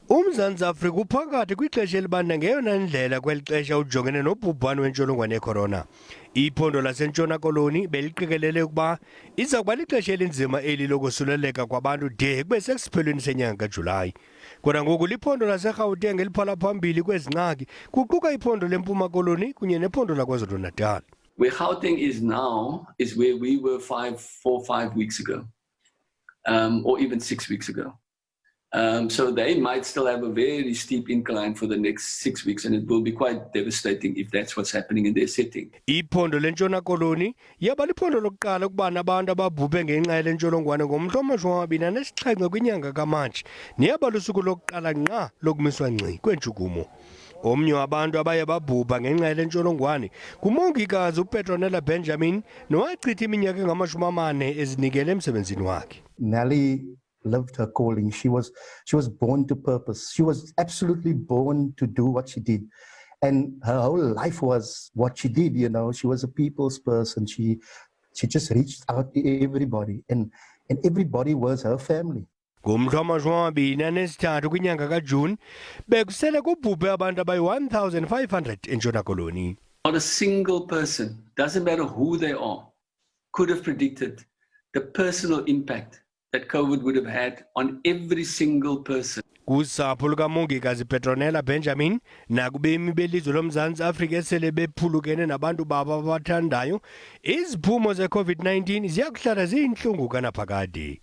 UMzantsi Afrika uphakathi kwixesha elibanda ngeyona ndlela kweli xesha ujongene nobhubhane wentsholongwane yekhorona. Iphondo laseNtshona Koloni beliqikelele ukuba iza kuba lixesha elinzima eli lokosuleleka kwabantu de kube sesiphelweni senyanga kaJulayi. Kodwa ngoku liphondo laseGauteng eliphala phambili kwezi ngxaki, kuquka iphondo leMpuma Koloni kunye nephondo laKwaZulu-Natal. Where Gauteng is now is where we were 5, 4, 5 weeks ago, or even 6 weeks ago. So they might still have a very steep incline for the next 6 weeks, and it will be quite devastating if that's what's happening in their setting. Iphondo leNtshona Koloni yaba liphondo lokuqala ukuba nabantu ababhubhe ngenxa yale ntsholongwane ngomhla wama-27 kwinyanga kaMatshi, neyaba lusuku lokuqala ngqa lokumiswa ngxi kweentshukumo. Omnye wabantu abaye babhubha ngenxa yale ntsholongwane ngumongikazi uPetronella Benjamin, nowachitha iminyaka engama-40 ezinikele emsebenzini wakhe. Nelly lived her calling. She was born to purpose. She was absolutely born to do what she did. And her whole life was what she did. She was a people's person. She just reached out to everybody and everybody was her family. Ngomhla wama-23 kwinyanga kaJuni bekusele kubhubhe abantu abayi-1500 eNtshona Koloni. Not a single person, doesn't matter who they are, could have predicted the personal impact that COVID would have had on every single person. Kusapho lukamongikazi Petronella Benjamin nakubemi belizwe loMzantsi Afrika esele bephulukene nabantu babo abathandayo, iziphumo ze-COVID-19 ziyakuhlala ziyintlungu kanaphakade.